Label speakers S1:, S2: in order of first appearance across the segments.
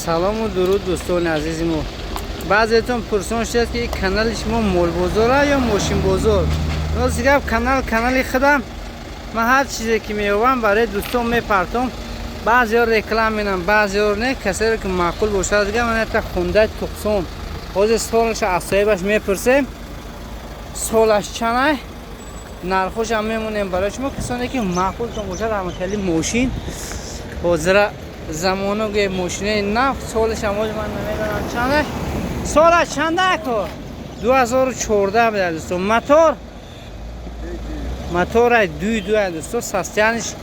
S1: Салому дуруд, дӯстони азизи мо. Баъзетон пурсон шудед, ки канали шумо молбозора ё мошинбозор. Рости гап, канал канали худам. Ман ҳар чизе ки меёбам, барои дӯстон мепартом. Баъзеҳо реклам менам, баъзеҳо не. Касеро ки маъқул бошад, дига ман якта Хундай Туқсон. Ҳозир солаша аз соҳибаш мепурсем. Солаш чанай? Нархошам мемонем барои шумо. Касоне ки маъқултон бошад, ҳамахели мошин. Ҳозира замоно ге мошинаи нав, солашам ҳозир ман намедонам чанда. Солаш чанда, ако? 2014 буда, дӯстон. Мотор моторай дуи дуя, дӯстон. Состояние ш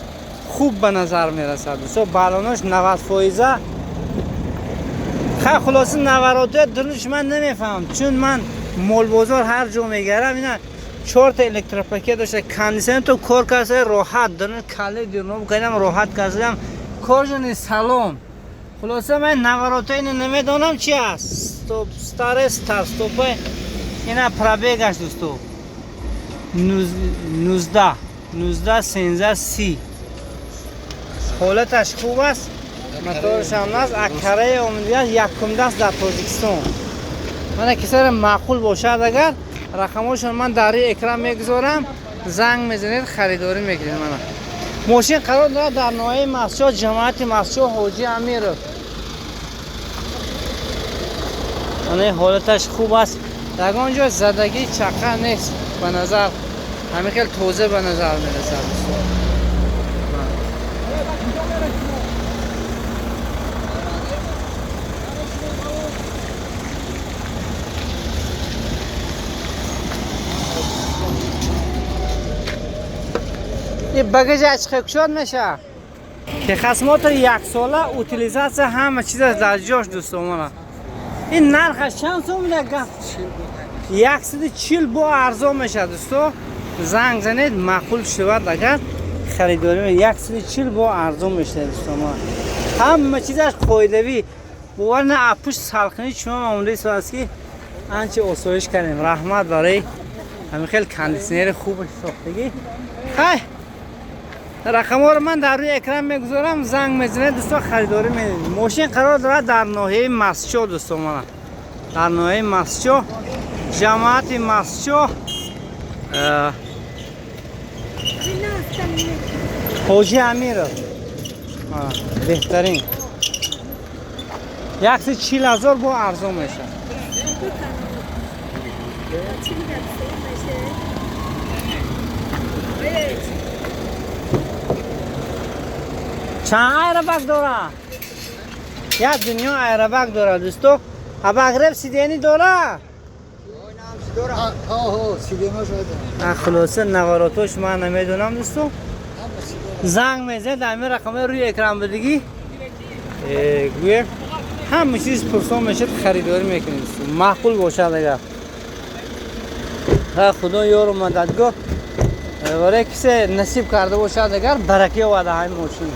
S1: хуб ба назар мерасад, дӯстон. Баллонош 90 фоиза. Хай, хулоса, наворотоя дурниш ман намефаҳмам, чун ман молбозор ҳар ҷо мегарам. Ина чорта электропакет дошта, кондиционер то кор карда, роҳат дурн кале дурно кардам, роҳат кардам кожаный салон. Хулоса, ман наворотои ина намедонам чи аст. Стоп, старе стар стопа. Ина пробег аш, дӯсто, 19 19 13 30. Ҳолаташ хуб аст, моторашам наст, акараи омадигаст, якумдаст дар Тоҷикистон. Мана, кисаро маъқул бошад, агар рақамҳошон ман дар рӯи экран мегузорам, занг мезанед, харидорӣ мекунед. Мана, мошин қарор дорад дар ноҳияи Мастчоҳ, ҷамоати Мастчоҳ, Ҳоҷи Амиров. Мана, ҳолаташ хуб аст, ягон ҷо задагӣ чақа нест, ба назар ҳамин хел тоза ба назар мерасад, дӯстон. И багажа чӣ кушод меша? Техосмотр яксола, утилизация, ҳама чизаш дар ҷош, дӯстон. Мана, ин нархаш чанд сом гап? 140 бо арзон мешавад, дӯсто. Занг занед, маъқул шавад агар, харидорӣ. 140 бо арзон мешавад, дӯсто. Мана, ҳама чизаш қоидавӣ. Бовар на, апушт салқини чума омода аст, ки анчи осоиш кардем. Раҳмат барои ҳамин хел кондиционери хуб сохтагӣ. Хай, рақамҳоро ман дар рӯи экран мегузорам, занг мезанед, дӯстон, харидорӣ менед. Мошин қарор дорад дар ноҳияи Мастчоҳ, дӯстон. Мана, дар ноҳияи Мастчоҳ, ҷамоати Мастчоҳ, Ҳоҷи Амиров. Беҳтарин, 140 000 бо арзон мешавад. Чанд airbag дора? Як дунё airbag дора, дӯсто. Обогрев сидений дора? Хулоса, наворотош ман намедонам, дӯсто. Занг мезанед ҳамин рақамҳои рӯи экран будагӣ, гӯем, ҳама чиз пурсон мешад, харидорӣ мекунед, маъқул бошад агар. Худо ёру мададгоҳ, барои кисе насиб карда бошад агар, барака ёбад ҳамин мошин.